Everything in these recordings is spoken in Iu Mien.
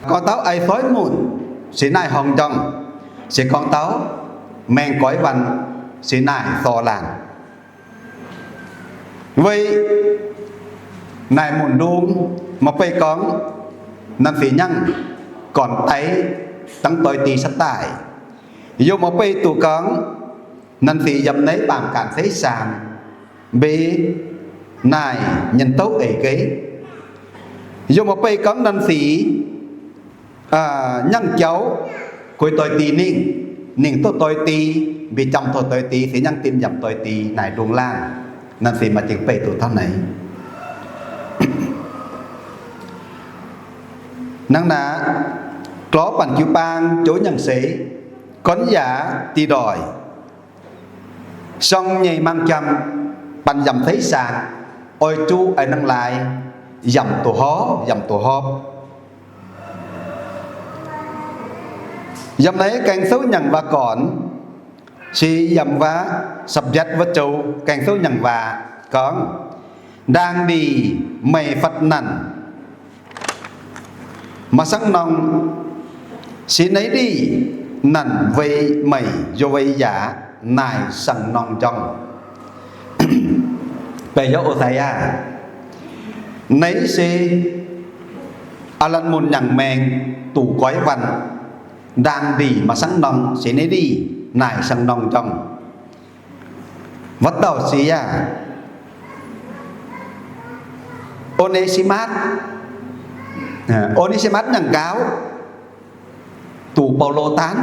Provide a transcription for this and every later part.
Gorngv taux ei soiv munc se naaiv horngh njorngh, se gorngv taux maeng goiv waanc se naaiv sorc laanh. Weic naaic munc ndung, maaih beih gorngv nanv sic nyangv gornx deix dangv doix-dix cuotv daaih. Yaac maaih beih duqv gorngv nanv sic yiem naaiv baamh ganh seix saangx mbe naaic nyenh douv eix geix. Yaac maaih beih gorngv nanv sic nyangv jauv gueix doix-dix ningh, ningh taux doix-dix, mbi jangx taux doix-dix, se nyangv dimh yaac doix-dix naaic ndung laanh. Nanv sic maaih jiex beih duqv taux naaic. Hnangv naaic, gorx-baanh jiu-baang jouv nyangv seix, gorngv yaac dih ndoic, siang nyei mang jam, banh yaac seix saangx, oix zuqc a'hneiv laaix yaac duqv horpc, yaac duqv horpc. Yiem naaiv gaeng souv nyangv waac gornx, se yiem waac subject wuov joux gaeng souv nyangv waac gorngv, ndaangc ndiev meih fatv nanc maaih saangv norm, se naaiv ndiev nanc weic meih youc weic yaac naaic saangv norm njorngh. Baeqc yaac O^saa^yaa, naaiv se a'lanc munc nyangc maeng duqv goiv waanc, ndaangc ndiev maaih saangv norm, se naaiv ndiev naaic saangv norm njorngh. Wuov dauh se yaac O^ne^si^matv. O^ne^si^matv nyangc nqaauv duqv Baulo daanv.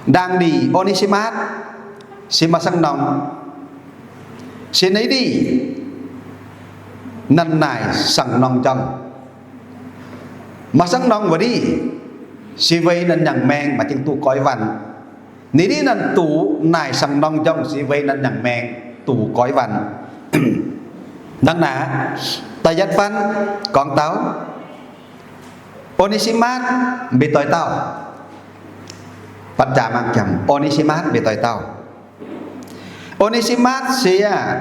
Ndaangc ndiev O^ne^si^matv se maaih saangv norm, se naaiv ndiev nanc naaic saangv norm njorngh. Maaih saangv norm wuov ndiev se weic nanc nyangc maeng maaih jiex duqv goiv waanc. Naaiv ndiev nanc duqv naaic saangv norm njorngh se weic nanc nyangc maeng duqv goiv waanc. Hnangv naaic, da'yietv fatv gorngv taux O^ne^si^matv mbe doix dauh. Batc jaax mang jam, O^ne^si^matv mbe doix dauh. O^ne^si^matv se yaac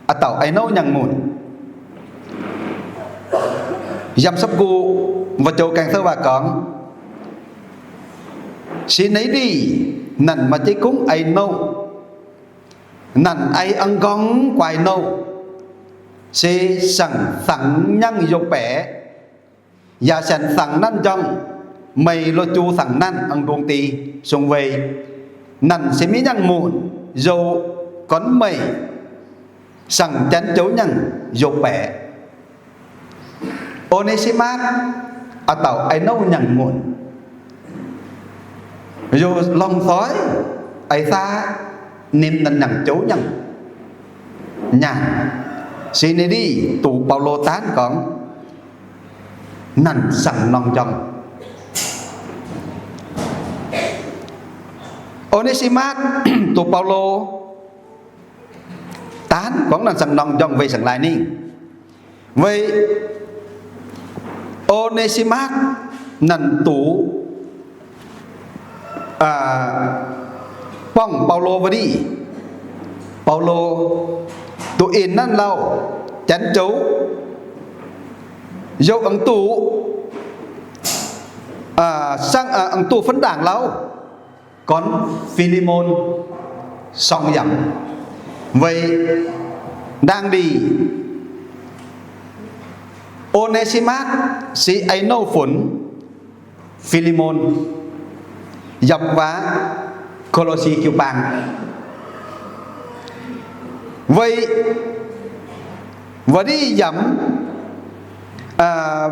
a'dauh ei nouv nyangc munc. Yiem Sapv-Nqu wuov joux gaeng souv waac gorngv, se naaiv ndiev nanc maaih jiex gorngv ei nouv, nanc ei a'nqorngv guaax nouv, se saangv saangv nyangv youh baeqc, yaac saangv saangv nanv njorngh, meih loz-juv saangv nanv a'ndungx deix, sung weic nanc se miev nyangh munc, youh gorngv meih saangv janx joux nyangh youh baeqc. O^ne^si^matv a'dauh ei nouv nyangh munc, youh longc soi ei saav nimc nanc nyangc joux nyangh nyaanh. Se naaiv ndiev duqv Baulo daanv gorngv nanc saangv norm njorngh. O^ne^si^matv duqv Baulo daanv gorngv nanc saangv norm njorngh weic saangv laaix ningh. Weic O^ne^si^matv nanc duqv buangh Baulo wuov ndiev, Baulo duqv in nanv lauh janx joux, youh a'duqv, a'duqv fun ndaangc lauh gornx Fi^li^mon sorng yaac weic ndaangc ndiev O^ne^si^matv se ei nouv funx Fi^li^mon yiem waac Ko^lo^si jiu-baang. Weic wuov ndiev yiem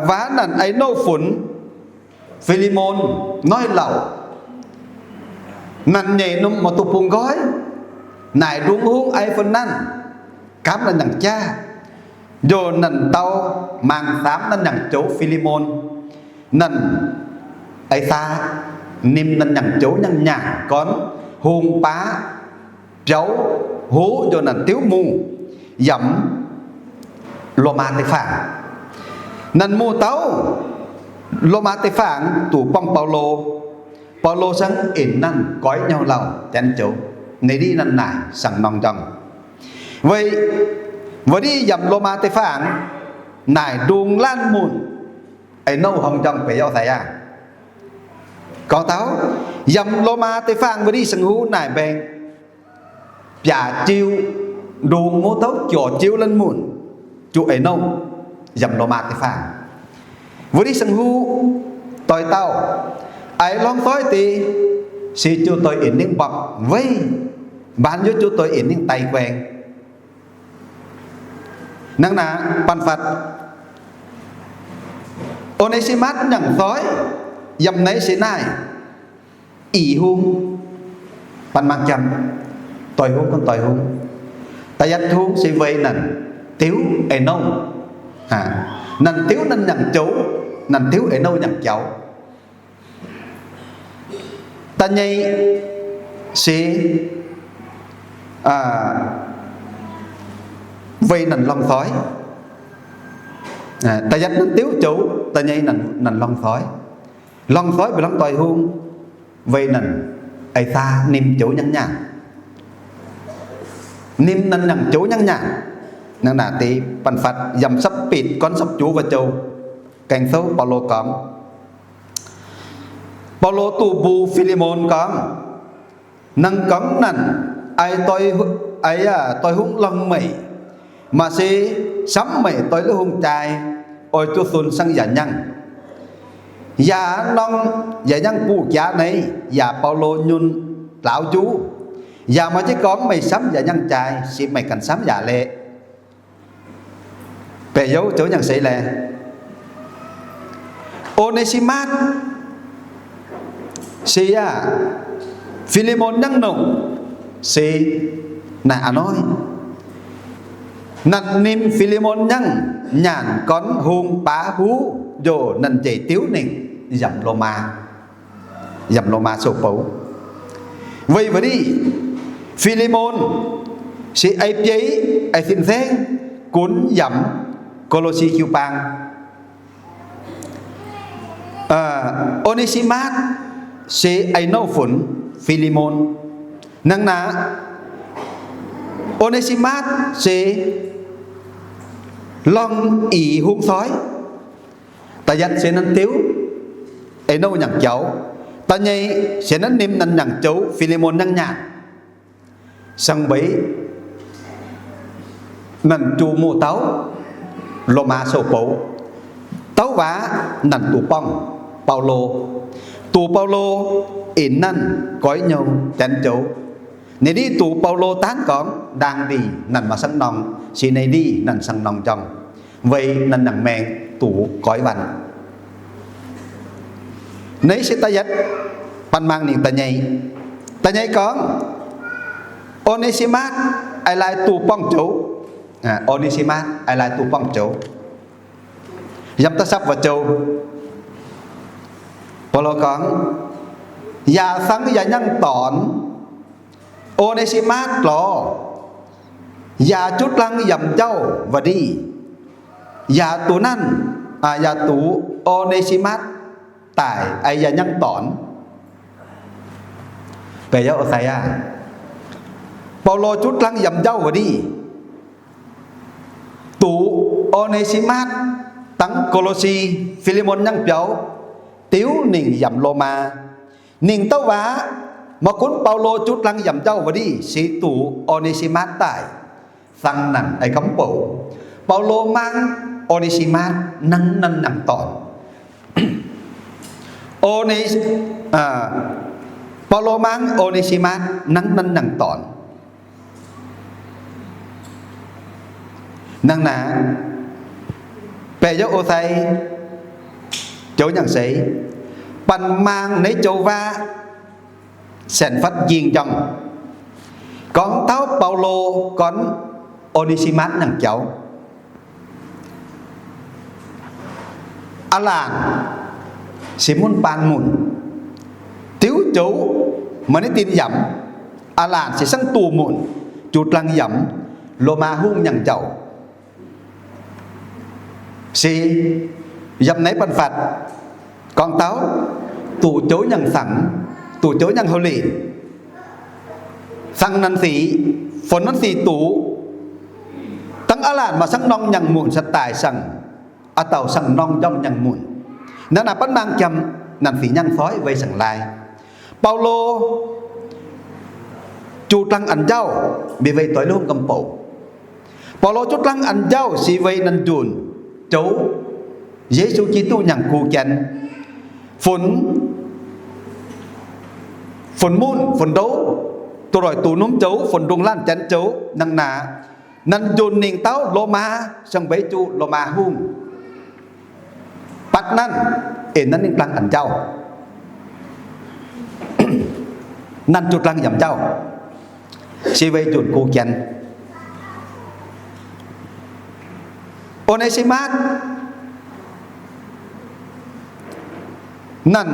waac nanc ei nouv funx Fi^li^mon noiv lauh, nanc nyeic norm maaih duqv bungx nqoi, naaic ndungx hungh ei fun nanv, gaamv nanc nyangc jaav, njoux nanc dau mangc saamv nanc nyangc joux Fi^li^mon. Nanc ei saav nimc nanc nyangc joux nyangh nyaanh gornx hungh baav biaux hoqc njoux nanc diuv mungh yiem Lomaa deic-bung. Nanc mungh dauh Lomaa deic-bung duqv buangh Baulo. Baulo cingx inc nanv goiv nyouh lauh janx joux. Naaiv ndiev nanc naaic saangv norm njorngh. Weic wuov ndiev yiem Lomaa deic-bung naaic ndungx laanh munc eix nouh horngh njorngh beic youh daic aqv. Gorngv taux yiem Lomaa deic-bung wuov ndiev saeng-huv naaic mbaengx biaac jiu ndongx, muoz-douv juoqc jiu lanh munc, juqv eix nouh yiem Lomaa deic-bung wuov ndiev saeng-huv doix-dauh, eix lorngh doix deix se juqv doix-inc ningv mbopv weiv, mbaanx yuoqv juqv doix-inc ningv daix guaengx. Hnangv naaic, banh fatv O^ne^si^matv nyangc doix yiem naaiv se naaiv i hung, banh maang jam, doix hung, doix hung. Da'yietv hung se weic naaic diuv eix nouh, naaic diuv naaiv nyangc joux, naaic diuv eix nouh nyangc jaux. Da'nyeic se weic naaic lorngh doix. Da'yietv naaic diuv joux, da'nyeic naaic lorngh doix. Lorngh doix mbuo lorngh doix hung, weic naaic eix zaah ninh joux nyangv nyaanh, ninh naaic nyangc joux nyangv nyaanh. Hnangv naaic deix banh fatv yiem Sapv^bitc gorn Sapv-joux Waac-joux, gaeng-souv Baulo gorngv, Baulo duqv mbuox Fi^li^mon gorngv, Naaiv gorngv naaic, eix doix hung lorngh meih, maaih se samv meih doix lov hung jai, oix zuqc sunx sang yaac nyangv. Yaac norm yaac nyangv buoz-jaax naaiv yaac Baulo nyunc lauz juv. Yaac maaih jienv gorngv meih samv yaac nyangv jai, se meih ganh samv yaac leqv. Baeqc youv zoux nyangc seix laeh. O^ne^si^matv se aac, Fi^li^mon nyangv nongc se naaic a'hnoi, naaic ninh Fi^li^mon nyangv nyaanh gorn hung baav huv njoh naaic njiec diuv ningh yiem Lomaa, yiem Lomaa sou-bou. Weic wuov ndiev Fi^li^mon se ei bieiv ei sin-saengv gunv yiem Ko^lo^si jiu-baang. O^ne^si^matv se ei nouh funx Fi^li^mon. Hnangv naaic, O^ne^si^matv se lorngh i hung doix. Da'yietv se naaiv diuv ei nouh nyangc jaux. Da'nyeic se naaiv ninh naaic nyangc joux Fi^li^mon nyangv nyaanh. Sang mbeix naaic juqc muoz-dauh Lomaa sou-bou, dauh waac naaic duqv borngh Baulo, duqv Baulo inc naaiv goiv nyouh janx joux. Ninh ndiev duqv Baulo daanv gorngv ndaangc ndiev naaic maaih saangv norng, se ninh ndiev naaic saangv norng njorngh, weic naaic nyangc maengx duqv goiv waanc. Naaiv se da'yietv, baan maang ninh da'nyeic. Da'nyeic gorngv, O^ne^si^matv aengx laai duqv borngv joux. O^ne^si^matv aengx laai duqv borngv joux. Yiem da'sapv waac-joux, Baulo gorngv, yaac sang yaac nyangv dornc O^ne^si^matv lorz, yaac juqv dlaang yamc njaauv wuov ndiev, yaac duqv naanc, yaac duqv O^ne^si^matv daic, yaac nyangv dornc. Baeqc youv a'fai aac, Baulo juqv dlaang yamc njaauv wuov ndiev, duqv O^ne^si^matv dangv Ko^lo^si, Fi^li^mon nyangv biaux, diuv ningc yamc Lomaa. Ninh douc waac, maiv gunv Baulo juqv dlaang yamc njaauv wuov ndiev se duqv O^ne^si^matv daaih, dangh naanc ei gamv bouc, Baulo mangv O^ne^si^matv hnangv naanc nyangc dornc. Baulo mangv O^ne^si^matv hnangv naanc nyangc dornc. Hnangv naaic, baeqc youv a'fai, joux nyangc seix, baan maang naaiv joux waac saenx fatv njing njorngh, gorngv taux Baulo gorn O^ne^si^matv nyangc jaux. Aav laanh se mun baan munc, diuv joux maaih naaiv din yamc. Aav laanh se saangv duqv munc, juqv dlaang yamc Lomaa hungh nyangc jaux. Se yiem naaiv baan fatv gorngv taux, duqv joux nyangc saangc, duqv joux nyangc houlic, saangc naanc sic, fon naanc sic duqv, dangv aav laanh maaih saangv norng nyangc munc se daaih saangc, aa dauh saangc norng njormh nyangc munc. Naaiv naaic banv maang jam, nanc fih nyangv fai weic saeng-laai. Baulo juqv dlaang anx njaauh, mienh weic doix lomh gomh bouc. Baulo juqv dlaang anx njaauh se weic nanc nzunc zoux Yesu Giduc nyangc gux janx, funx, funx munv funx ndouv, doix-doix duqv norm zoux funx ndongc laanh janx zoux nangv naaic. Nanc nzunc ningx dauh Lomaa, siang-mbeix juqv Lomaa hungh, batv nanv, en nanv ninh dlaang anx njaauh. Nanc juqv dlaang yamc njaauh se weic nzunc gux janx. O^ne^si^matv, nanc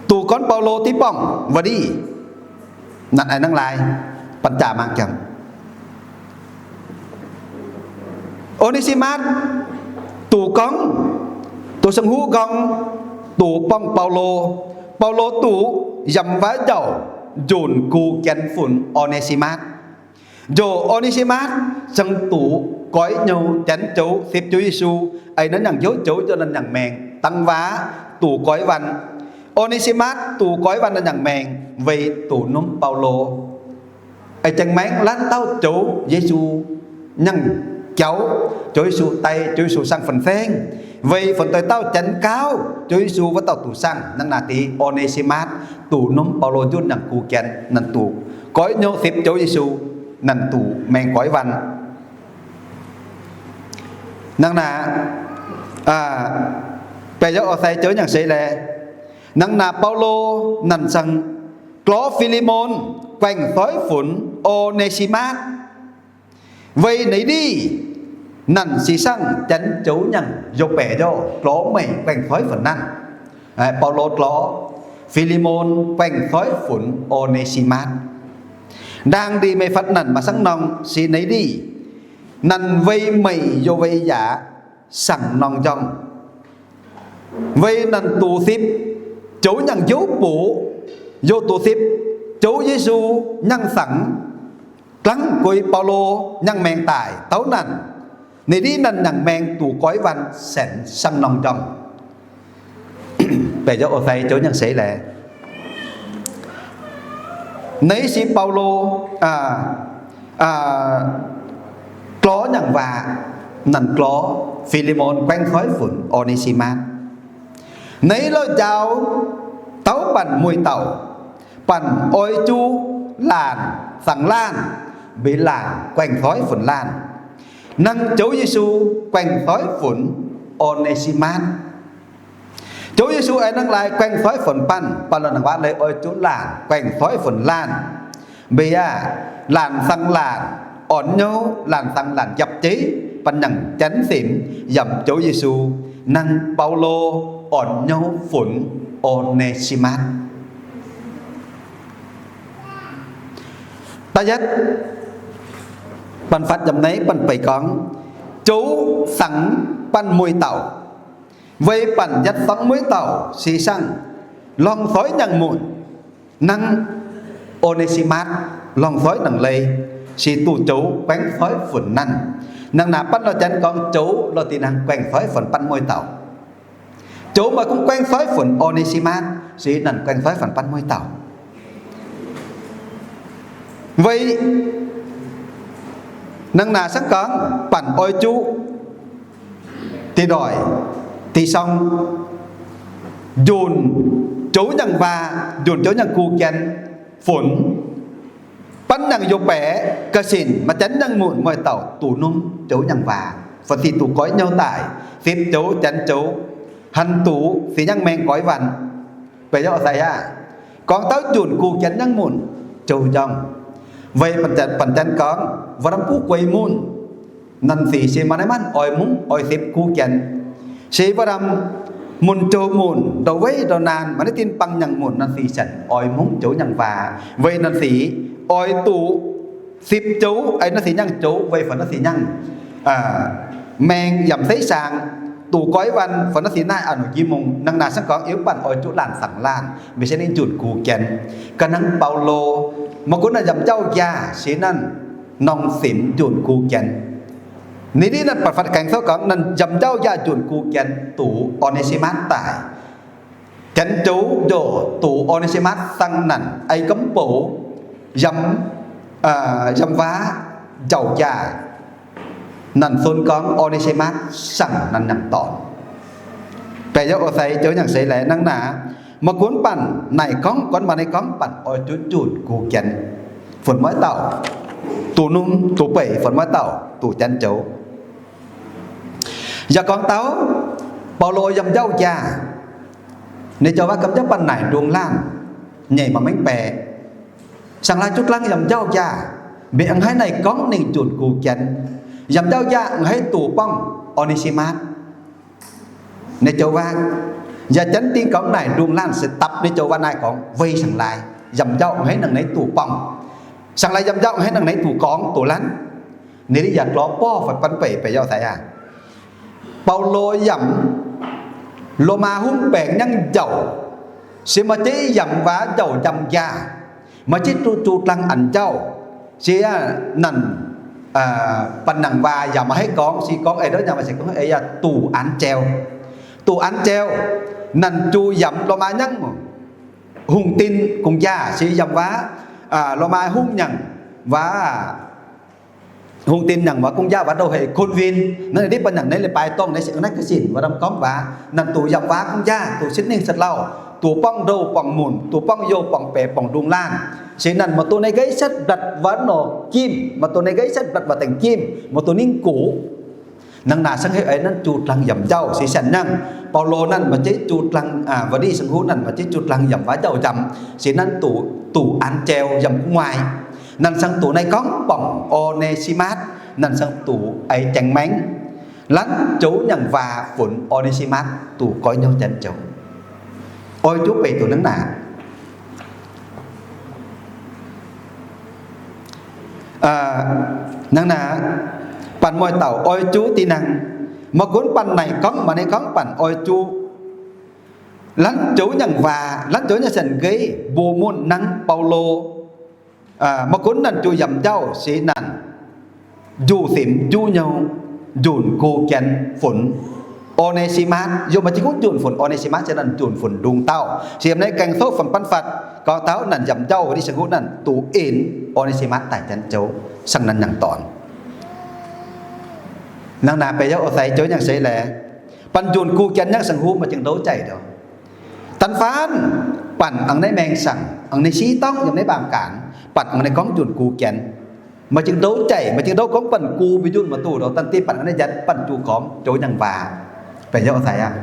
duqv gorngv Baulo diqv borngc wuov ndiv, nanc aengx nangv laai, banh jaax maang jam. O^ne^si^matv duqv gorngv, duqv siang-huv gorngv, duqv borngc Baulo. Baulo duqv yamc wuov njaauh nzunc gux janx funx O^ne^si^matv. Njoh O^ne^si^matv ziangh duqv goiv nyouh janx zoux sipv Ziouv Yesu, ei nanv nyangc hnyouv zoux, zoux nanv nyangc maengc dangh waac duqv goiv waanc. O^ne^si^matv duqv goiv waanc nanv nyangc maengc weic duqv norm Baulo. Ei jangx maengx laanh dauh zoux Yesu nyangc jauv, zoux Yesu die, zoux Yesu saeng-fun-saeng, weic funx doix dauh janx gauv zoux Yesu wuov dauh duqv saeng. Nangv naaic deix O^ne^si^matv duqv norm Baulo nzunc nyangc gux janx, nanc duqv goiv nyouh sipv Ziouv Yesu, nanc duqv maengc goiv waanc. Nangv naaic, baeqc yaac oix sai Ziouv nyangc seix laeh. Nangv naaic Baulo nanc ziangh glorv Fi^li^mon guaengh soiv funx O^ne^si^matv. Weic naaiv ndiv nanc se sangv janx zoux nyangc youz baeqc njoh, glorv meih guaengh soiv funx nanc. Baulo glorv Fi^li^mon guaengh soiv funx O^ne^si^matv. Ndaangc ndeic meih fatv nanc maaih sangv norng se naaiv ndiv, nanc weic meih youz weic yaac saangc norng njormh. Weic nanc duqv sipv Ziouv nyangc hnyouv buoqc, youz duqv sipv Ziouv Yesu nyangc saangc, dangv gueix Baulo nyangc maengc daaih taux nanc. Naaiv ndiv nanc nyangc maengc duqv goiv waanc saengv saangc norng njormh. Baeqc yaac oix sai Ziouv nyangc seix laeh. Naaiv se Baulo glorv nyangc waac, nanc glorv Fi^li^mon guaengh soiv funx O^ne^si^matv. Naaiv loz-njaaux dauh banh mueiz dauh, banh oix zuqc laanh saangc laanh, mbenc laanh guaengh soiv funx laanh. Hnangv Ziouv Yesu guaengh soiv funx O^ne^si^matv. Ziouv Yesu aengx nangv laai guaengh soiv funx banh, banh lorh nangc waac leiz oix zuqc laanh guaengh soiv funx laanh. Mbenc yaac laanh saangc laanh, orn hnyouv laanh saangc laanh japc jeiv banh nyangc janx simx yaac Ziouv Yesu. Hnangv Baulo orn hnyouv funx O^ne^si^matv. Da'yietv, banh fatv yaac naaiv banh beic gorngv, Ziouv saangc banh mueiz dauh, weic banh yietc sorng mueiz dauh se sangv longc soiv nyangc munc. Hnangv O^ne^si^matv longc soiv nangc leiz, se duqv Ziouv guaengh soiv funx nanc. Nangv naaic banh lorh janx gorngv Ziouv lorh dinh hnangv guaengh soiv funx banh mueiz dauh. Ziouv maaih gunv guaengh soiv funx O^ne^si^matv, se nanc guaengh soiv funx banh mueiz dauh. Weic nangv naaic sangv gorngv banh oix zuqc dinh ndoic, dinh sorng, njunh Ziouv nyangc waac, njunh Ziouv nyangc gux janx funx. Banh nyangc youz baeqc ga'sinc maaih janx nyangc munc mueiz dauh duqv nungx Ziouv nyangc waac, fai se duqv goiv nyouh daaih, sipv Ziouv, janx Ziouv, hanc duqv se nyangc maengh goiv waanc. Baeqc yaac oix sai aqv. Gorngv dauh njunh gux janx nyangc munc, Ziouv njormh. Weic banh janx gorngv, wuov lamh buv gueix munc, nanc sic se maaih naaiv manc oix mungv oix sipv gux janx. Se wuov lamh munc jouh munc, ndau weic ndau naanh, maaih naaiv dinh bang nyangc munc, nanc sic zanc oix mungv Ziouv nyangc waac. Weic nanc sic oix duqv sipv Ziouv, ei nanc sic nyangc Ziouv, weic fai nanc sic nyangc maengh yaac seix saang, duqv goiv waanc fai nanc sic naaiv a'hnoi jiex mungh. Nangv naaic sangv gorngv yiem banh oix zuqc laanh saangc laanh, maiv se ninh njunh gux janx. Ga'hnangv Baulo, maaih gunv naaic yaac njaaux njaah se nanc norm simx njunh gux janx. Ninh dih naaiv baac fatv gaengh souv gorngv ninh yamc njaauv yaac njunh gu Janx doqc O^ne^si^matv daaih. Janx zoux njoh doqc O^ne^si^matv, sang naanc ei gomv bouc, yamc, yamc waac njaauh njaah, naanc son gorngv O^ne^si^matv sang naanc nangc dorn. Baeqc yaac oix sai joux nyangc seix laeh nangv naaic, maiv gunv banh naaic gorngv, gorngv maaih naaiv gorngv banh oix zuqc njunh gu Janx funx mueiv dauh, doqc num doqc beic funx mueiv dauh doqc Janx zoux. Yaac gorngv taux Baulo yamc njaauv njaah, ninh joux waac gamh njaaux banh naaic ndongc laanh nyeic maaih mengh baeqc. Saangv laai juv dlaangv yamc njaauv njaah, mbenc a'hneiv naaic gorngv ninh njunh gu Janx. Yamc njaauv njaah a'hneiv doqc borngv O^ne^si^matv. Ninh joux waac, yaac Janx dingh gorngv naaic ndongc laanh se dapv ninh joux waac naaic gorngv weic saangv laai yamc njaauv a'hneiv nangc naaiv doqc borngv, saangv laai yamc njaauv a'hneiv nangc naaiv doqc gorngv doqc laanh. Ninh yaac lorz borv fatv ban beic, baeqc yaac oix sai aqv. Baulo yamc Lomaa hungh baengc nyangv njaauh, se maaih jeiv yamc waac njaauh njamv njaah, maaih jeiv duqv zuqc dlaangv a'njaauh, se naanc banh nangc waac yaac maaih haaix gorngv, se gorngv ei ndouv nyaanh maaih se gorngv ei yaac doqc an jauv. Doqc an jauv, naanc zuqc yamc Lomaa nyangv hungh dinh gong-jaax, se yamc waac Lomaa hungh nyangv waac, hungh dinh nyangv waac gong-jaax waac ndouh hec คนวิน. Naaiv ninh deix banh nangc naaiv leiz-baaix dorngh naaiv se naaiv ga'sinc waac ndamv gorngv waac naanc doqc yamc waac gong-jaax, doqc sieqv ningh sieqv lauh, doqc borngv ndouh borngv munc, doqc borngv youh borngv baeqc borngv ndongc laanh. Se naanc maaih doqc naaiv nqeiv setv mblatc waac nor jimv, maaih doqc naaiv nqeiv setv mblatc waac dengh jimv, maaih doqc ningv gox. Hnangv naaic se heuc ei naanc zuqc dlaangv yamc njaauh se sienx nyangv. Baulo naanc maaih jeiv zuqc dlaangv, aa, waac-ndiev sengx huv naanc maaih jeiv zuqc dlaangv yamc waac njaauh njamv, se naanc doqc, doqc an jauv yamc gu'nguaaic. Naanc saangv doqc naaiv gorngv borngc O^ne^si^matv, naanc saangv doqc ei jaeng maengv. Laanh zoux nyangc waac funx O^ne^si^matv doqc goiv nyouv Janx zoux. Oix zuqc beic doqc hnangv naaic. Aa, hnangv naaic, banh mueiz dauh oix zuqc dih nangh. Maiv gunv banh naaic gorngv, maaih naaiv gorngv banh oix zuqc. Laanh zoux nyangc waac, laanh zoux nyangc sienx nqeiv, mbuoqc mun nangv Baulo. Aa, maiv gunv naanc zuqc yamc njaauh se naanc njuqc simx njuqc nyouh, njunh gu Janx funx O^ne^si^matv. Yaac maaih jiex gorngv njunh funx O^ne^si^matv se naanc njunh funx ndongc dauh. Se yiem naaiv gaeng souv funx ban fatv gorngv taux naanc yamc njaauh waac-ndiev sengx huv naanc doqc en O^ne^si^matv daaih Janx zoux, sang naanc nangc dorn. Hnangv naaic baeqc yaac oix sai joux nyangc seix laeh, banh njunh gu Janx nyangv sengx huv maaih jiex ndouv jaic ndouv. Da'faanh banh aengx naaiv maengx saangc, aengx naaiv siqv dorngv yiem naaiv baamh gaanv, banh aengx naaiv gorngv njunh gu Janx, maaih jiex ndouv jaic, maaih jiex ndouv gorngv banh gu mbuo njunh maiv duqv ndouv, da'faanh banh aengx naaiv Janx banh zuqc gorngv joux nyangc waac. Baeqc yaac oix sai aqv.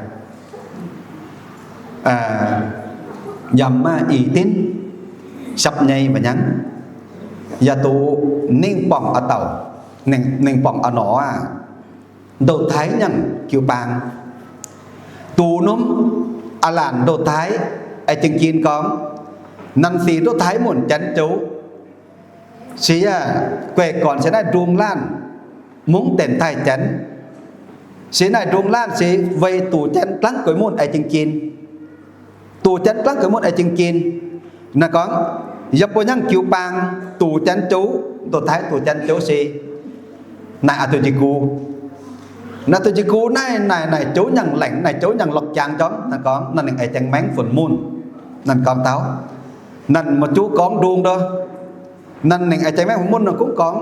Yaac maaih i dinv, sapv nyei mba'nyangv, yaac doqc ningv borngc a'dauh, ningh borngc a'norqc aqv. Ndouh taaix nyangc jiu-baang, doqc norm a'laanc ndouh taaix, aengx jiex jin gorngv, naanc sic ndouh taaix munc Janx zoux. Se yaac guaih gornc se naaiv ndongc laanh mungv denc daaih Janx. Se naaiv ndongc laanh se weic doqc Janx dlaangv gueix munc aengx jiex jin. Doqc Janx dlaangv gueix munc aengx jiex jin. Naaiv gorngv, yaac mbuo nyangv jiu-baang doqc Janx zoux, ndouh taaix doqc Janx zoux se naaic a'dungx njiec gux. Naaic a'dungx njiec gux naaiv, naaic, naaic zoux nyangc laengc, naaic zoux nyangc lorqc jangx njormv. Naaiv gorngv naaiv ninh aengx jaeng maengv funx munc. Naaiv gorngv taux, naaiv maiv zuqc gorngv ndongc ndor. Naaiv ninh aengx jaeng maengv funx munc naaiv gorngv, gorngv,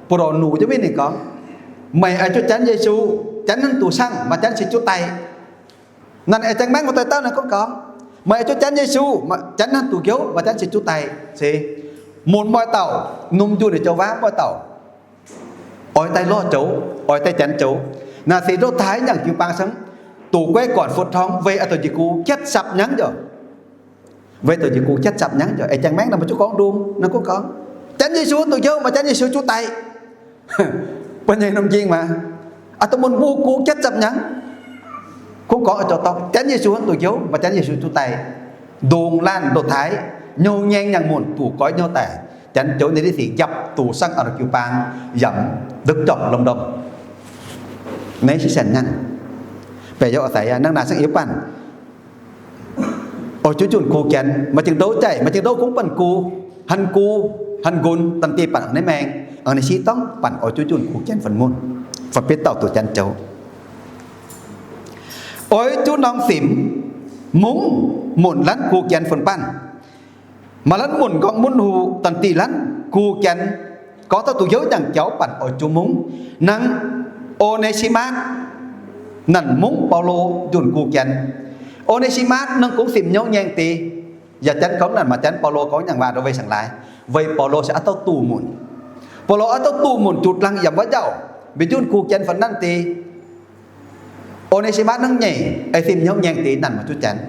buoz-ndoqv nuc jienv mingh ninh gorngv, meih oix zuqc Janx Yesu, Janx hnangv duqv saangv, maaih Janx se zuqc daic. Naaiv ninh aengx jaeng maengv funx daaih dauh naaiv gorngv, gorngv, meih oix zuqc Janx Yesu, Janx hnangv duqv njoux, maaih Janx se zuqc daic. Se mun muoz-doic, norm njunh ninh joux waac muoz-doic, oix daaih lorh zoux, oix daaih Janx zoux. Naaiv se ndouh taaix nyangc jiu-baang saangv, doqc guaiv gornc fu'torngv weic a'dungx njiec gux jatv sapv nyangv njoh. Weic a'dungx njiec gux jatv sapv nyangv njoh, aengx jaeng maengv naaiv maiv zuqc gorngv ndongc naaiv gorngv, gorngv, Janx Yesu duqv njoux, maaih Janx Yesu zuqc daic. Bun nyei norm ging maah, a'dungx mun mbuo gux jatv sapv nyangv. Gorngv, gorngv, Janx Yesu duqv njoux, maaih Janx Yesu zuqc daic. Ndongc laanh ndouh taaix, nyouh nyaeng nyangc munc doqc goiv nyouh daaih Janx zoux nyei, deix sic njapc doqc saangv a'dungx jiu-baang yaac ndutv jorngc lomh ndomh. Naaiv se sienx nyangv. Baeqc yaac oix sai aqv, hnangv naaic saangv yietc banh oix zuqc njunh gux Janx, maaih jiex ndouv jaic, maaih jiex ndouv gorngv banh gux, hanh gux, hanh nqunx, da'dieh banh aengx naaiv maengx, aengx naaiv siqv dorngv banh oix zuqc njunh gux Janx funx munc. fai betv dauh duqv janx joux. Oix zuqc norm simx mungv munc lanv gu janx fun-banh. Maaih lanv munc gorngv munv hu daan dih lanv gu janx, gorngv taux duqv youv nyaangc jauv banh oix zuqc mungv. Hnangv O^ne^si^matv naanc mungv Baulo nzunc gu janx. O^ne^si^matv nongh gux simx hnyouv ngaengc deix. Yaac janx gorngv naanc maaih janx Baulo gorngv nyaangc waac ndongc wei saengx laaix, weic Baulo se aav dauh duqv munc. Baulo aav dauh duqv munc zuqc dlaangc yaac mbuo njaaux mbic nzunc gu janx fun-nanv deix. O^ne^si^matv hnangv nyeic ei simx hnyouv ngaengc deix naanc maaih zuqc janx.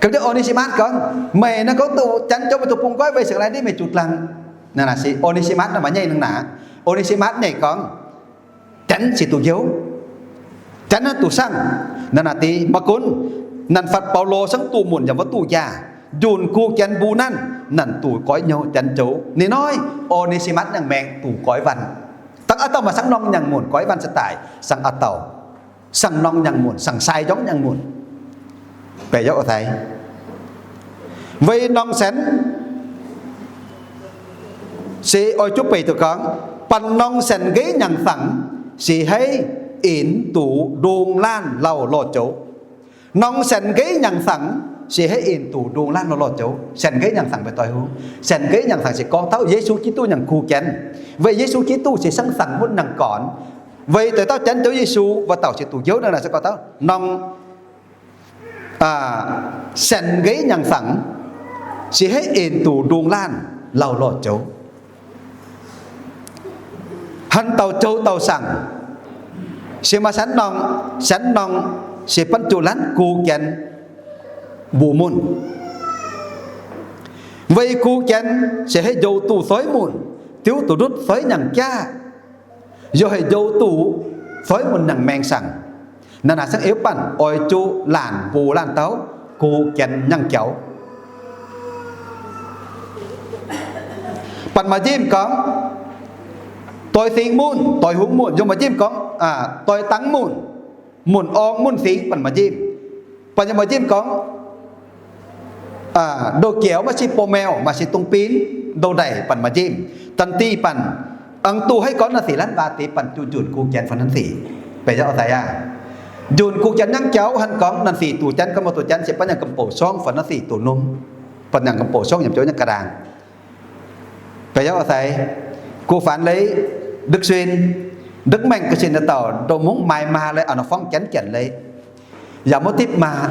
Ga'ndiev O^ne^si^matv gorngv, meih naaiv gorngv duqv janx joux meih duqv bungx goiv wei saengx laaix ndiev meih zuqc dlaangc. Naaiv naaic se O^ne^si^matv naaiv maaih nyei nangc naaic. O^ne^si^matv nyeic gorngv, janx se duqv youv, janx naaiv duqv sangv. Naaiv naaic deix maiv gunv naanc fatv Baulo sangv duqv munc yaac mbuo duqv njaah, nzunc gu janx mbuo nanv, naanc duqv goiv hnyouv janx joux. Ninh hnoi O^ne^si^matv nyangh maengx duqv goiv waanc. Dangh aav dauh maaih sangv norm nyangh munc goiv waanc se daaih sangv aav dauh, sangv norm nyangh munc, sangv sai njorngv nyangh munc. Baeqc yaac oix daaih weic norm senx se oix zuqc beic duqv gorngv, banh norm senx nqeiv nyangc fangx se haiz inx duqv ndongc laanh lauh lorh joux. Norm senx nqeiv nyangc fangx se haiz inx duqv ndongc laanh lauh lorh joux. Senx nqeiv nyangc fangx mbuo doix huv, senx nqeiv nyangc fangx se gorngv taux Yesu Giduc nyangc gu janx. Weic Yesu Giduc se sangv fangx munv nyangc gornx. Weic doix dauh janx joux Yesu, wuov dauh se duqv youv. Naaiv naaic se gorngv taux norm senx nqeiv nyangc fangx se haiz inx duqv ndongc laanh lauh lorh joux. Hnangv dauh joux dauh sangh se maaih senx norm, senx norm se banh zuqc lanv gu janx mbuoqc munc. Weic gu janx se haiz njoux duqv soiv munc, diuv duqv ndutv soiv nyangc jaav, yaac haiz njoux duqv soiv munc nyangc maengx sangh. Naaiv naaic sangv eix banh oix zuqc laanh mbuoqc laanh dauh gu janx nyangc jauv. Banh maaih njimv gorngv doix singx munc, doix hungx munc, yaac maaih njimv gorngv doix dangv munc, munc orng munc singx, banh maaih njimv. Banh yaac maaih njimv gorngv ndou-jiex maaih se bou-maengh, maaih se dungx bin, ndou-ndaic, banh maaih njimv. Da'nyeic banh aengx duqv haiz gorngv naaiv sic lanv waac deix banh zuqc nzunc gu janx fai naaiv sic. Baeqc yaac oix daaih aqv. Nzunc gu janx nyangc jauv hnangv gorngv naaiv sic duqv janx, gorngv mbuo duqv janx se banh nyangc ga'mbouc sorng fai naaiv sic duqv norm, banh nyangc ga'mbouc sorng yiem joux nyangc ga'ndaangc. Baeqc yaac oix daaih, gu faanx leiz, ndukv sin, ndukv maengh ga'sin dauh ndou mungv maaih maa leiz, a'nor forng janx janx leiz, yaac maiv dipv maa,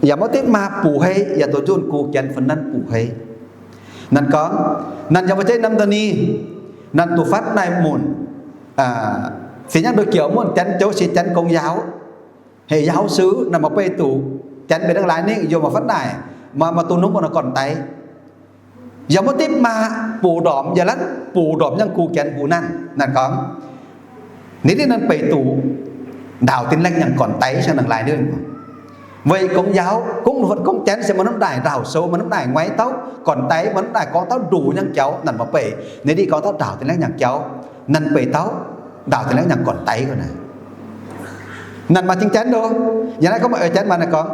yaac maiv dipv maa buqc hei, yaac duqv nzunc gu janx fai naaiv buqc hei. Naaiv gorngv, naaiv yaac maaih jeiv norm da'nyeic, naaiv duqv fatv naaiv munc, se nyangv ndou-jiex munc, janx joux se janx gong yaauv, heuc giáo sư, naaiv maaih beih duqv janx mbenc dangh laaix ningv yaac maaih fatv naaic, maaih duqv norm gorn-daic, yaac maiv dipv maa buqc ndorpc, yaac lanv buqc ndorpc nyangv gu janx mbuo nanv. Naaiv gorngv, ninh deix naaiv beih duqv ndaauh tin-laengh nyangc gorn-daic, se dangh laaix ningv. Weic gong yaauv, gong, gong janx se maaih norm daaih ndaauh sou, maaih norm daaih nguaix taux gorn-daic, maaih norm daaih gorngv taux nduqc nyangc jauv, naaiv maaih beih ninh deix gorngv taux ndaauh tin-laengh nyangc jauv, naaiv beih taux ndaauh tin-laengh nyangc gorn-daic naaic. Naaiv maaih cing janx loh, yaac naaiv gorngv maaih oix janx maaih naaiv gorngv,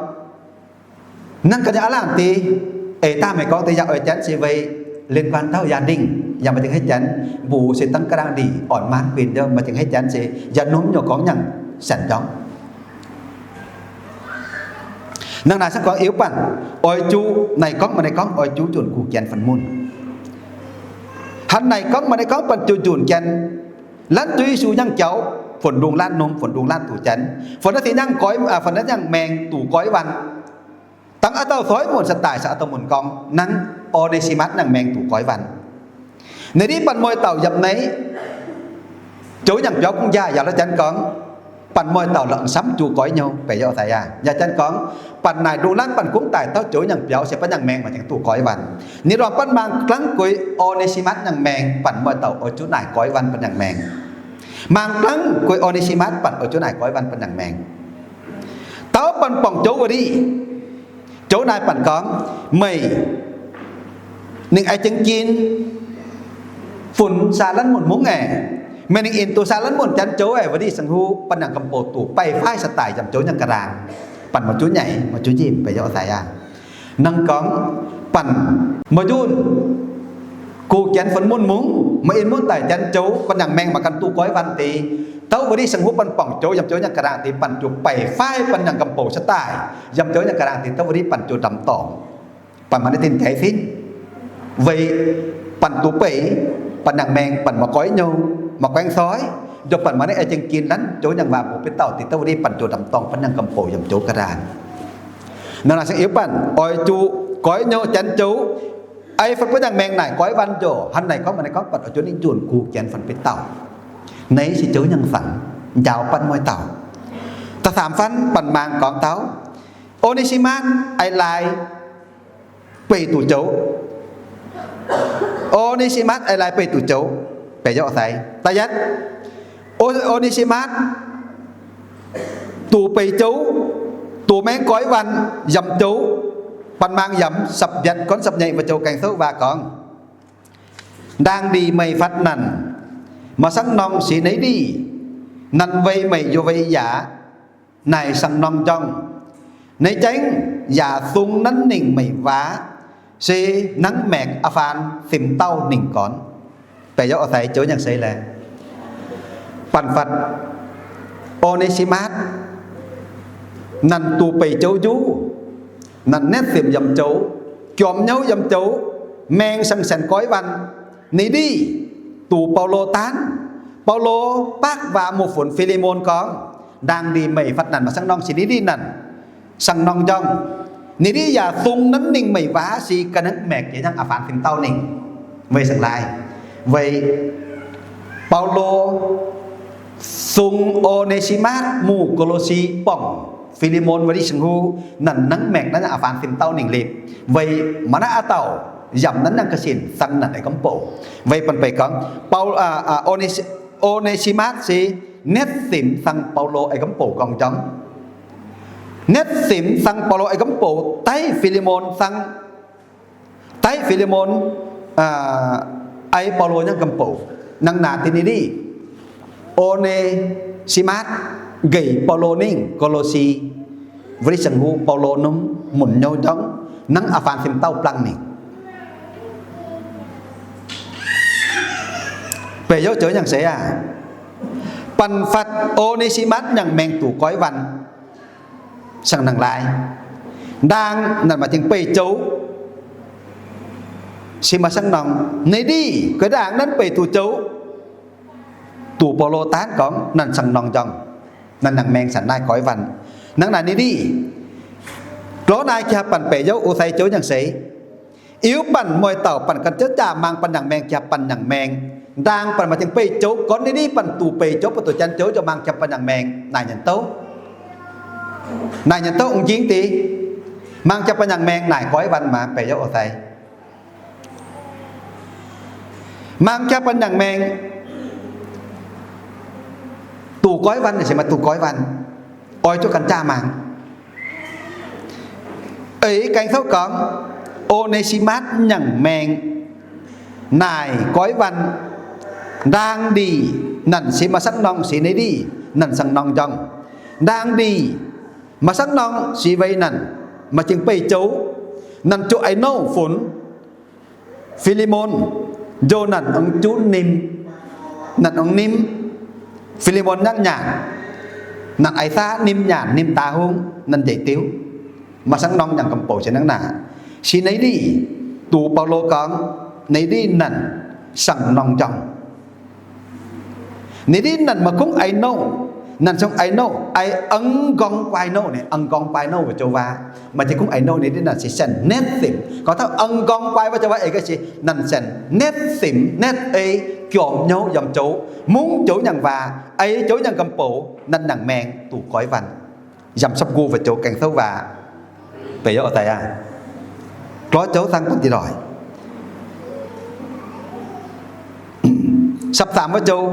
hnangv ga'naaiv aav laangh deix, eix daaih meih gorngv deix yaac oix janx se weic liên quan taux gia đình, yaac maaih cing haiv janx mbuox se dangh ga'ndaangc ndeic orn maanv guinh, maaih cing haiv janx se yaac norm nyungc gorngv nyangc sanc njorngv. Naaiv naaic se gorngv eix banh oix zuqc naaic gorngv maaih naaiv gorngv oix zuqc nzunc gu janx fai munc. Hnangv naaic gorngv maaih naaiv gorngv banh zuqc nzunc janx, lanv zuiz Yesu nyangc jauv, funx ndongc laanh norm, funx ndongc laanh duqv janx, funx naaiv sic nyangc goiv, funx naaiv nyangc maengx duqv goiv waanc. Dangh aav dauh soiv munc se daaih, se aav dauh munc gorngv hnangv O^ne^si^matv nyangc maengx duqv goiv waanc. Naaiv deix banh mueiz dauh yiem naaiv joux nyangc biaux gong-jaa yaac la'janx gorngv, banh mueiz dauh la'samv juqc goiv hnyouv, baeqc yaac oix daaih aqv. Yaac janx gorngv, banh naaic ndongc laanh banh gunv daaih taux joux nyangc biaux se banh nyangc maengx maaih tengx duqv goiv waanc. Ninh ndorm banh mangc gangv gueix O^ne^si^matv nyangc maengx, banh mueiz dauh oix zuqc naaic goiv waanc banh nyangc maengx. Mangc gangv gueix O^ne^si^matv banh oix zuqc naaic goiv waanc banh nyangc maengx. Taux banh buangh joux wuov deix, joux naaic banh gorngv, meih ninh aengx jengx jin funx saa lanv munc mungv aeqv, meih ninh inc duqv saa lanv munc janx joux aeqv, wuov deix sangx huv banh nyangc ga'mbouc duqv baih faix se daaih yiem joux nyangc ga'ndaangc. Banh maaih juv nyaih, maaih juv njimv, baeqc yaac oix daaih aqv. Hnangv gorngv, banh maaih njunh, Guh Janx funx mun mungz, maaih in muonv daaih janx joux, banh nangc maengh mangc ganh duqv goiv waanc deix, tov wuov div seng huv banh borngc joux yiem joux nyangc ga'naangh deix, banh ziouc beic faix banh nangc ga'mbouc cuotv daaih, yiem joux nyangc ga'naangh deix tov wuov div banh ziouc ndamc dorngc. Banh maaih naaiv tin-jeiv finh, weic banh duqv beic, banh nangc maengh banh maiv goiv nyouh, maiv goiv soi, njoux banh maaih naaiv ei jeng-jin nanv joux nyangc waac mbuox beiv dauh deix, tov wuov div banh ziouc ndamc dorngc banh nangc ga'mbouc yiem joux ga'naangh. Naaiv naaic seng iu banh oix zuqc goiv nyouh janx joux, ei fatv buov nangc maengh naaic goiv waanc njoux, hnangv naaic gorngv, maaih naaiv gorngv banh oix zuqc ninh junh guh janx funx beiv dauh. Naaiv se joux nyangc fangx njaaux banh mueiz dauh. Da'faam fanh banh mangc gorngv taux O^ne^si^matv ei laaix beic duqv joux. O^ne^si^matv ei laaix beic duqv joux. Beic youz sai. Da'yietv, O- O^ne^si^matv duqv beic joux, duqv maengh goiv waanc yiem joux. Banh mangc yiem sapv-mbietc gorn sapv-nyeic wuov joux Gaeng Souv waac gorngv, ndaangc ndiev meih fatv nanc, maaih saangv norng sic neix ndiev, nanc weic meih youh weic yaac naaic saangv norng njorngh. Neix jaengv yaac sung nanv ningc meih waac, se nangv maengh a'faan simx dauh ningc gorn. Beic youz sai, joux nyangc seix laeh, banh fatv O^ne^si^matv nanc duqv beic joux njuov, nanc netv simx yiem joux, jorm nyouv yiem joux, maengh saeng-saenx goiv waanc. Ninh ndiev duqv Baulo daanv. Baulo baakv waac mbuox funx Fi^li^mon gorngv, ndaangc ndiev meih fatv nanc maaih saangv norng sic ninh ndiev nanc saangv norng njorngh. Ninh ndiev yaac sung nanv ningc meih waac sic ga'naaiv maengh jiex hnangv a'faan simx dauh ningc. Weic saeng laai, weic Baulo sung O^ne^si^matv mungh Ko^lo^si borngc Fi^li^mon wuov div seng huv, nanc nangv maengh nanv a'faan simx dauh ningc lipc, weic maaih naaiv a'dauh yaac nanv nangv ga'sin saangv nanc ei gomv bouc. Weic banh beic gorngv, O^ne^si^matv se netv simx saangv Baulo ei gomv bouc gorngv njorngh. Netv simx saangv Baulo ei gomv bouc daiv Fi^li^mon saangv, daiv Fi^li^mon ei Baulo nyei gomv bouc. Nangv naaic deix ninh ndiev O^ne^si^matv nqec Baulo ningv Ko^lo^si wuov div seng huv, Baulo nunv munc nyouv njorngh nangv a'faan simx dauh blank ningc. Beic youz joux nyangc seix aac, banh fatv O^ne^si^matv nyaangc maengh duqv goiv waanc. Saangv nangv laai, ndaangc nanc maaih jengx beic joux, se maaih saangv norng, ninh ndiev goiv ndaangc nanv beic duqv joux, duqv Baulo daanv gorngv nanc saangv norng njorngh, nanc nyaangc maengh sanc naaiv goiv waanc. Nangv naaic ninh ndiev, gorngv naaiv jaa banh beic youz o sai joux nyangc seix. Iu banh mueiz dauh banh gan jauv jaa mangc banh nyaangc maengh, jaa banh nyaangc maengh, ndaangc banh maaih jengx beic joux gorn ninh ndiev banh duqv beic joux, banh duqv janx joux, jaa mangc jaa banh nyaangc maengh naaic nyanc douv. Naaic nyanc douv m'jingv deix. Mangc jaa banh nyaangc maengh naaic goiv waanc maah, beic youz o sai. Mangc jaa banh nyaangc maengh, duqv goiv waanc se maaih duqv goiv waanc, oix zuqc gan jaa mangc. Eix Gaeng Souv gorngv, O^ne^si^matv nyaangc maengh naaic goiv waanc. Ndaang ndiev nanc se maaih saangv norng se ninh ndiev nanc saangv norng njorngh. Ndaang ndiev maaih saangv norng se weic nanc maaih jengx beic joux. Nanc zuqc a'nouv funx Fi^li^mon, njoux nanc ong juv nim, nanc ong nim. Fi^li^mon nyangv nyanc, nanc a'xaav nim nyanc, nim daaih hungh, nanc njiec diuv. Maaih saangv norng nyanc gomh bouc se nangv naaic. Se ninh ndiev, duqv Baulo gorngv, ninh ndiev nanc saangv norng njorngh. Ninh ndiev nanc maaih kungx a'nouv, nanc zungv a'nouv, a'ngonx guai nouv, ninh a'ngonx guai nouv wuov joux waac, maaih jengx kungx a'nouv. Ninh ndiev nanc se saeng-netv simx. Gorngv taux a'ngonx guai wuov joux waac eix ga'sie, nanc saeng-netv simx, netv ei jorm nyouv yiem joux, mungv joux nyaangc waac, ei joux nyaangc gomh bouc, nanc nyaangc maengh duqv goiv waanc. Yiem Sapv-Nqu wuov joux Gaeng Souv waac, beic youz o sai aac, gorx joux saang bun diqc loic. Sapv-saamx wuov joux,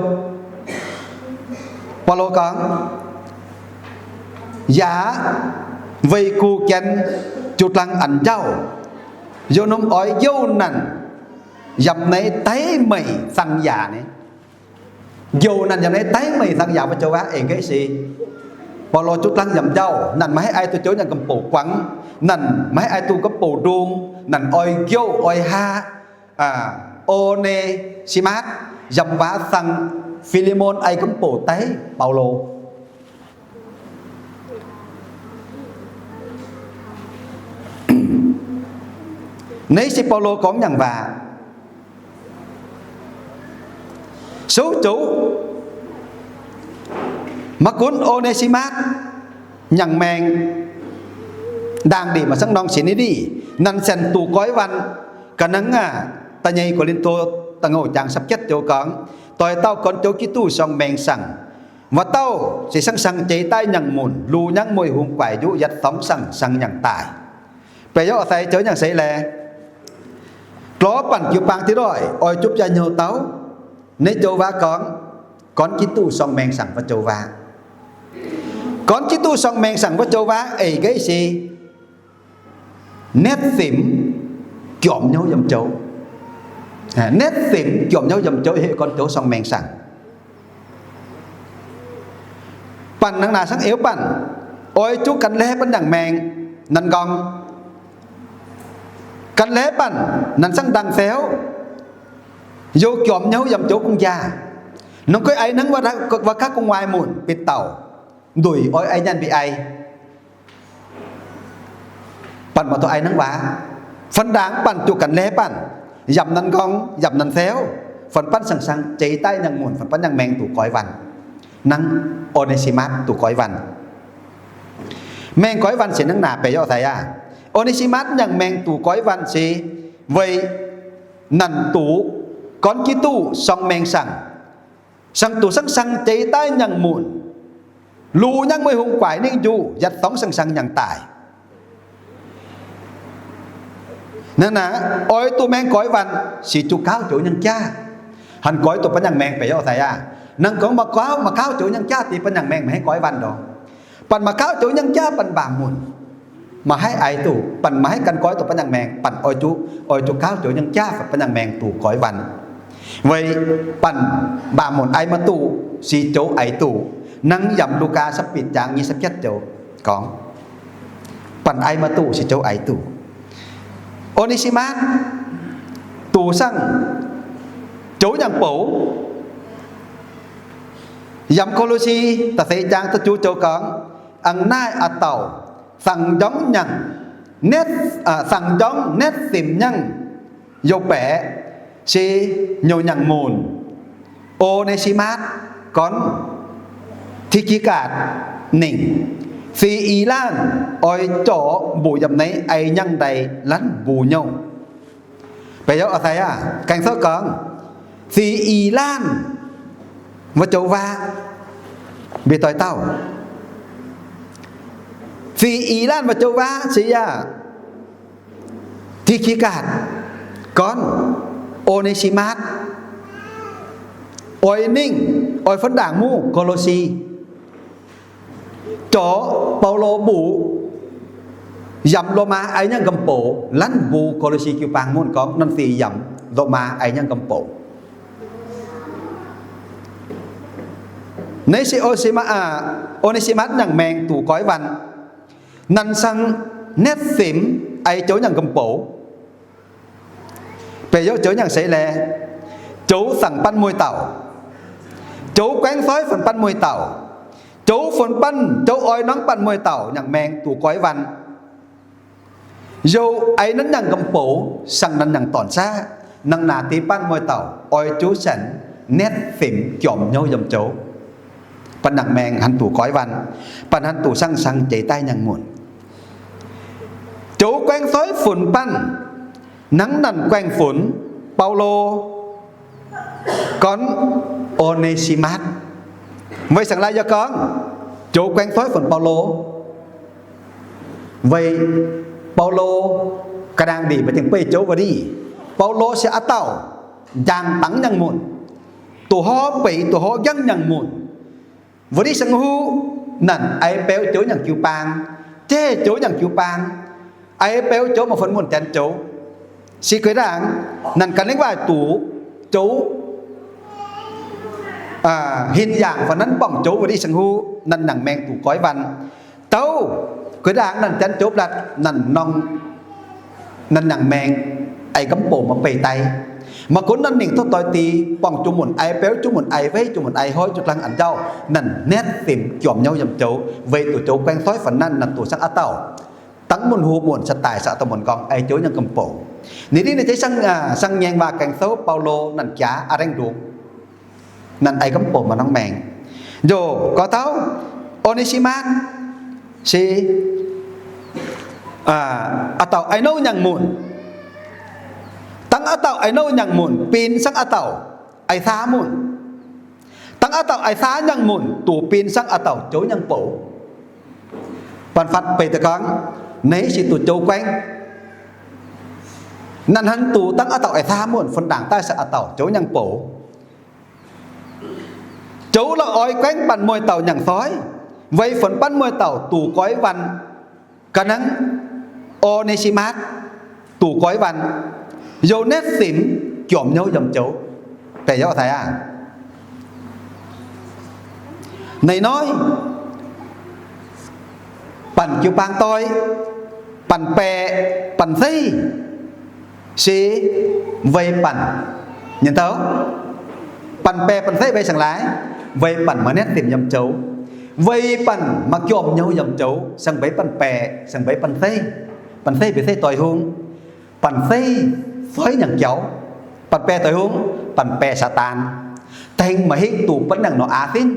Baulo gorngv, yaac weic guh janx juv dlaang anx njaaux, youh norm oix youh nanc yiem naaiv daiv meic fang yaac ni. Youh nanc yiem naaiv daiv meic fang yaac wuov joux waac eix ga'sie, Baulo juv dlaang yiem njaaux, nanc maiv haih ai duqv joux nyaangc gomh bouc guangc, nanc maiv haih ai duqv gomh bouc ndung, nanc oix youh oix haav, O^ne^si^matv yiem waac cang Fi^li^mon ei gomv bouc daiv Baulo. Naaiv se Baulo gorngv nyangc waac souv zoux, maiv gunv O^ne^si^matv nyangc maeng ndaangh ndeic maaih zangv norm sienx ni dic, nanc sienx duqv goiv waanc ga'nangv aqv. Da'nyeic Ko^lin^to da'ngouh jangx sapv jietv joux gorngv, doix dauh gorn joux Giduc sorng maeng saangc, wuov dauh se sang-sang jeix daaih nyangc munc, lu nyangv mueiz hungh guaix njuqv yietc dorngx sang-sang nyangc daaih. Beiv youz sai joux nyangc seix laeh, lorz banh jiu-baang diqv doic oix juqv biaa hnyouv dauh. Naaiv joux waac gorngv, gorn Giduc sorng maeng saangc wuov joux waac. Gorn Giduc sorng maeng saangc wuov joux waac eix ga'naaiv se netv simx jomc hnyouv yiem joux. Netv simx jomc hnyouv yiem joux heuc gorn joux sorng maeng saangc. Banh nangv naaic cangv eix banh, oix zuqc gan laeh banh nyangc maeng. Nanv nqorngv gan laeh banh, nanv cangv ndaang-fouv, youh jomc hnyouv yiem joux gong-jaa. Nongc guei aix hnangv waac gaav gu'nguaaic munc bieqc dauh nduic oix aix nyaanh mbic ai. Banh maaih duqv aix hnangv waac, fun ndaangc banh zuqc gan laeh banh, yaac nanv nqorngv yaac nanv fouv, fun banh sang-sang jeix daaih nyangc munc, fun banh nyangc maeng duqv goiv waanc. Nangv O^ne^si^matv duqv goiv waanc. Maeng goiv waanc sienx nangv naaic beiv youz sai aqv. O^ne^si^matv nyangc maeng duqv goiv waanc se weic nanc duqv gorn Giduc sorng maeng saangc, saangc duqv sang-sang jeix daaih nyangc munc, lu nyangv mueiz hungh guaix ningv njuqv yietc dorngx sang-sang nyangc daaih. Nangv naaic oix duqv maeng goiv waanc se zuqc gaauv joux nyangh jaav, hanc goiv duqv banh nyangc maeng beiv youz sai aqv. Nangv gorngv maaih gaauv, maaih gaauv joux nyangh jaav deix banh nyangc maeng maaih haih goiv waanc nor. Banh maaih gaauv joux nyangh jaav banh mbaamh munc, maaih haih aix duqv, banh maaih haih gan goiv duqv banh nyangc maeng, banh oix zuqc, oix zuqc gaauv joux nyangh jaav banh nyangc maeng duqv goiv waanc. Weic banh mbaamh munc aix maaih duqv se joux aix duqv. Nangv yaac Lugaa sapv bitv jangx nyei sapv jietv joux gorngv, banh aix maaih duqv se joux aix duqv. O^ne^si^matv duqv saangv joux nyangc bouc. Yiem Ko^lo^si da'feix jangx da'juov joux gorngv, a'naaiv a'dauh zaangc njorngv nyangc, netv, zaangc njorngv netv simx nyangv youh baeqc se nyouc nyangc munc, O^ne^si^matv gorn Ti^ki^gatc ningc, fih i laanh oix zorc mbuoqc yiem naaiv aix nyangv ndaix lanv mbuox nyouh. Beiv youz sai aqv, gaeng souv gorngv fih i laanh wuov joux waac, mbuo doix dauh, fih i laanh wuov joux waac se yaac Ti^ki^gatc gorn O^ne^si^matv oix ningh, oix fun ndaangc muv Ko^lo^si, zorc Baulo mbuoqc yaac Lomaa aix nyangv gomh bouc lanv mbuox Ko^lo^si jiu-baang muv gorngv nanv fih yaac Lomaa aix nyangv gomh bouc. Naaiv se O^ne^si^matv nyangc maeng duqv goiv waanc. Nanv cang netv simx aix joux nyangc gomh bouc. Beiv youz joux nyangc seix laeh, joux zaangc banh mueiz dauh, joux guaengv soiv funx banh mueiz dauh, joux funx banh, joux oix norm banh mueiz dauh nyangc maeng duqv goiv waanc. Youh aix nanv nyangc gomh bouc, sang nanv nyangc dorn saqv, nangh naaic deix banh mueiz dauh oix zuqc sienx netv simx jomc hnyouv yiem joux, banh nyangc maeng hnangv duqv goiv waanc, banh hnangv duqv sang-sang jeix daaih nyangc munc. Joux guaengv soiv funx banh hnangv nanc guaengv funx Baulo gorn O^ne^si^matv. Weic saeng laai yie gorngv joux guaengv soiv funx Baulo, weic Baulo ga'naangh ndeic maaih dingc beiv joux wuov dic. Baulo se a'dauh njang dangv nyangc munc, doqc horv beic doqc horv njangv nyangc munc. Wuov dic seng huv nanc aix beu joux nyangc jiu-baang, jeiv joux nyangc jiu-baang, aix beu joux maaih fun munc janx joux. Se guei ndaangc nanc ganh lengv waaic duqv joux hin yaangc fai nanv borngc joux wuov dic seng huv nanc nyangc maeng duqv goiv waanc. Douc guei ndaangc nanc janx joux blatc nanc norm, nanc nyangc maeng aix gomv bouc maaih beih daaih. Maaih gunv naaiv ninh tov doix dix, buangh jung-munc ai beuv, jung-munc ai weiv, jung-munc ai hnoi, jung-dlaang a'njauh, naaiv naetv simx juomc nyouv yiem joux, weic duqv joux guaeng soiv fun naaiv, naaiv duqv cangv a'dauh dangv munc hu munc sa daaih sa da'munc nqorngv ai joux nyangv gomh bouc. Ninh dingv ninh jeiv sang, sang ngaengc waac gaengh souv Baulo naaiv jaax a'rengv ndungx, naaiv ai gomh bouc maaih norm maengc. Njoh gorx tauv, O^ne^si^matv se a'dauh ai nouv nyangh munc. Dangv a'dauh ai nouv nyangh munc bin sangv a'dauh ai saa munc. Dangv a'dauh ai saa nyangh munc duqv bin sangv a'dauh joux nyangh bouc. Banh fatv beic da'gangv, naaiv se duqv joux guaengv. Naaiv hnangv duqv dangv a'dauh ai saa munc fun ndaangc daaih sangv a'dauh joux nyangh bouc. Joux la'oix guaengv banh mueiz dauh nyangh soi, weic fun banh mueiz dauh duqv goiv waanh. Ga'nangv O^ne^si^matv duqv goiv waanh, youh naetv simx juomc nyouv yiem joux. Baeqc youh sai aac, naaiv hnoi banh jiu-baang doix, banh baeqc, banh zeiv, se weic banh nyei douh. Banh baeqc banh zeiv weic saeng-laaic, weic banh maaih naetv simx yiem joux, weic banh maaih juomc nyouv yiem joux, saeng mbeix banh baeqc, saeng mbeix banh zeiv. Banh zeiv mbic zeiv doix hung, banh zeiv soiv nyangc jauv, banh baeqc doix hung, banh baeqc Saadaan. Tengx maaih hingv duqv bun nangc nor aav sinv,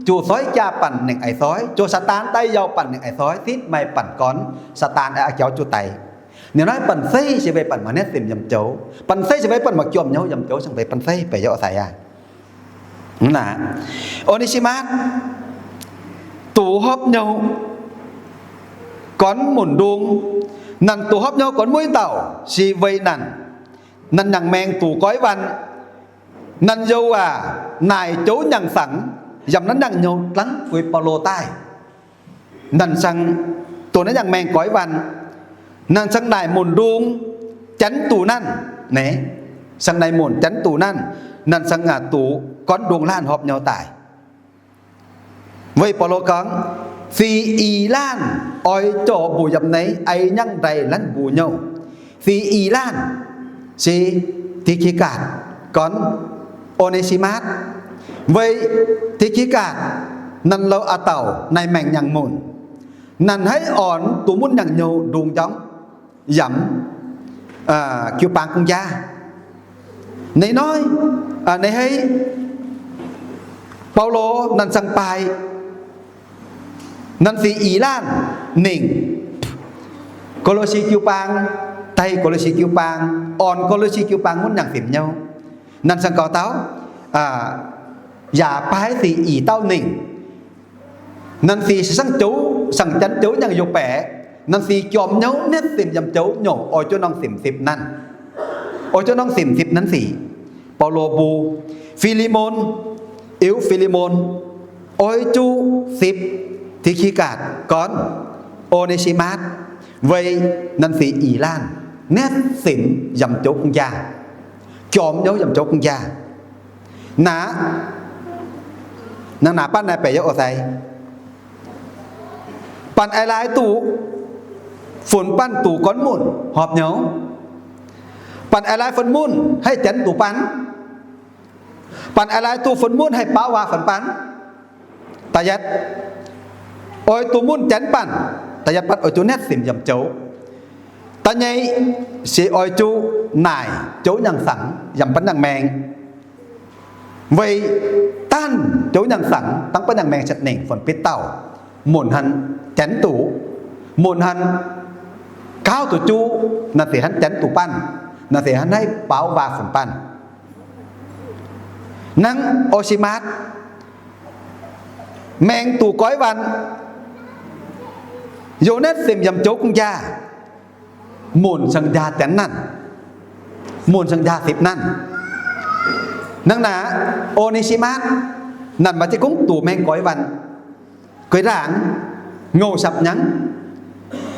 zuqc soiv jaa banh nengc a'soiv, zuqc Saadaan daaih yauh banh nengc a'soiv, sitv maaih banh gorn, Saadaan a'jauv zuqc daic. Ninh naaiv banh zeiv se weic banh maaih naetv simx yiem joux, banh zeiv se weic banh maaih juomc nyouv yiem joux, saeng mbeix banh zeiv, baeqc youh sai aac. Aav, O^ne^si-matv duqv hopv nyouv gorn munc ndung. Naaiv duqv hopv nyouv gorn mueiv dauh se weic naaiv, naaiv nyangc maengx duqv goiv waanh. Naaiv youh aac, naaic joux nyangc saangc yiem naaiv nyangc nyouv dangv fuix Baulo daaih. Naaiv saang duqv naaiv nyangc maengx goiv waanh. Naaiv saang naaic munc ndung janv duqv naaiv, naaiv saang naaic munc janv duqv naaiv, naaiv saang aac duqv gorn ndung laanh hopv nyouv daaih. Weic Baulo gorngv, sic ih laanh oix zorc mbuoqc yiem naaiv, ai nyangv ndaix laanh mbuoqc nyouv. Sic ih laanh se Ti^ki^gatc gorn O^ne^si^matv. Weic Ti^ki^gatc naaiv louh a'dauh naaiv maengc nyangc munc, naaiv haiv orn duqv munv nyangc nyouv ndung njormh yiem jiu-baang gong-jaa. Naaiv hnoi, naaiv haiv Baulo naaiv saang baaih naaiv sic ih laanh ningc Ko^lo^si jiu-baang, daaih Ko^lo^si jiu-baang, orn Ko^lo^si jiu-baang munv nyangc simx nyouv. Naaiv saang gaux dauh, yaac baaih sic ih dauh ningc. Naaiv sic se saangv joux, saangv janx joux nyangc youz baeqc. Naaiv sic juomc nyouv naetv simx yiem joux nyungc oix zuqc norm simx sipv naaiv. Oix zuqc norm simx sipv naaiv sic. Baulo mbuox Fi^li^mon, iu Fi^li^mon, oix zuqc sipv Ti^ki^gatc gorn O^ne^si^matv, weic naaiv sic ih laanh naetv simx yiem joux gong-jaa, juomc nyouv yiem joux gong-jaa. Naaiv, naaiv naaic baav naaiv baeqc youh oc sai. Banh ai lai duqv funx banh duqv gorn munc hopv nyouv. Banh ai lai funx munc haih janx duqv banh. Banh ai lai duqv funx munc haih baaux waac funx banh. Da'yietv, oix duqv munc janx banh. Da'yietv banh oix zuqc naetv simx yiem joux. Da'nyeic, se oix zuqc naaic joux nyangc saangc yiem banh nyangc maengx. Weic dangh joux nyangc saangc dangh banh nyangc maengx cetv ningc funx bitv dauh, munc hnangv janx duqv, munc hnangv gaauv duqv juv, naaiv se hnangv janx duqv banh, naaiv se hnangv naaiv baaux waac funx banh. Hnangv O^ne^si^matv maengx duqv goiv waanh, youh naetv simx yiem joux gong-jaa, munc saangv jaa janx naaiv, munc saangv jaa sipv naaiv. Hnangv naaic, O^ne^si^matv naaiv maaih ziex gungv duqv maengx goiv waanh. Guei ndaangc, ngouh sapv nyangv,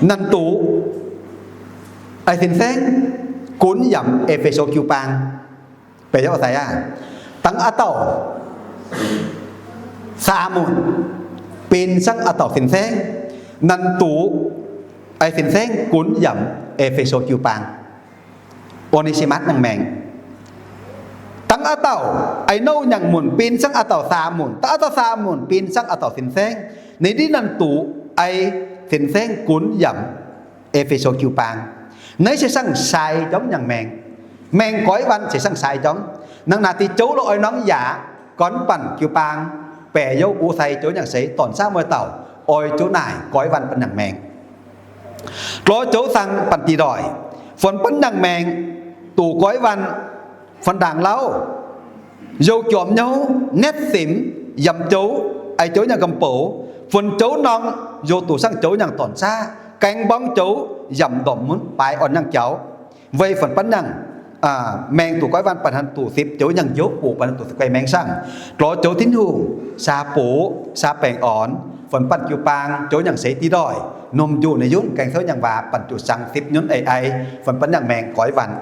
naaiv duqv ai fin-saengv gunv yiem E^fe^so jiu-baang. Baeqc youh sai aac, dangh a'dauh saa munc, bin saangv a'dauh fin-saengv, naaiv duqv ai fin-saengv gunv yiem E^fe^so jiu-baang. O^ne^si^matv nyangc maengx. Da'faanh dauh a'nouv nyaangc munc bin zangv a'dauh saa munc, da'faanh dauh saa munc bin zangv a'dauh fin-saengv. Ninh ndiev nanv duqv ei fin-saengv gunv yaac E^fe^so jiu-baang. Naaiv se sangv sai jomv nyaangc maengc. Maengc goiv waanc se sangv sai jomv. Nangh naaic deix jouv lorh oix norm yaac gorngv banh jiu-baang, baeqc youv gu sai jouv nyaangc seix dorn saav mueiz dauh oix jouv naaic goiv waanc bun nyaangc maengc. Lorz jouv zangv banh dih ndoih, funx bun nyaangc maengc duqv goiv waanc. Funx ndaangc lauv, youh jorm nyouv, netv simx, yamc jouv, ei jouv nyaangc gomh bouc, funx jouv norm, youh duqv sangv jouv nyaangc dorn saav, gaeng mborngv jouv, yamc ndorm munv baaix orn nyaangc jaux. Weic funx bun nyaangc maengc duqv goiv waanc banh hanc duqv sipv jouv nyaangc njoux, bun banh duqv sipv guei maengc sangv. Lorz jouv Tin-Hungh saa boqv, saa baengh orn, funx banh jiu-baang jouv nyaangc seix dih ndoih, norm njuqc ninh yunv gaeng souv nyaangc waac banh juqc zangv sipv nyunv ei ei, funx bun nyaangc maengc goiv waanc.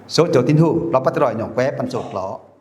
Souv jouv Tin-Hungh lorz baav dih ndoih nyungc guaeqv banh zoux lorz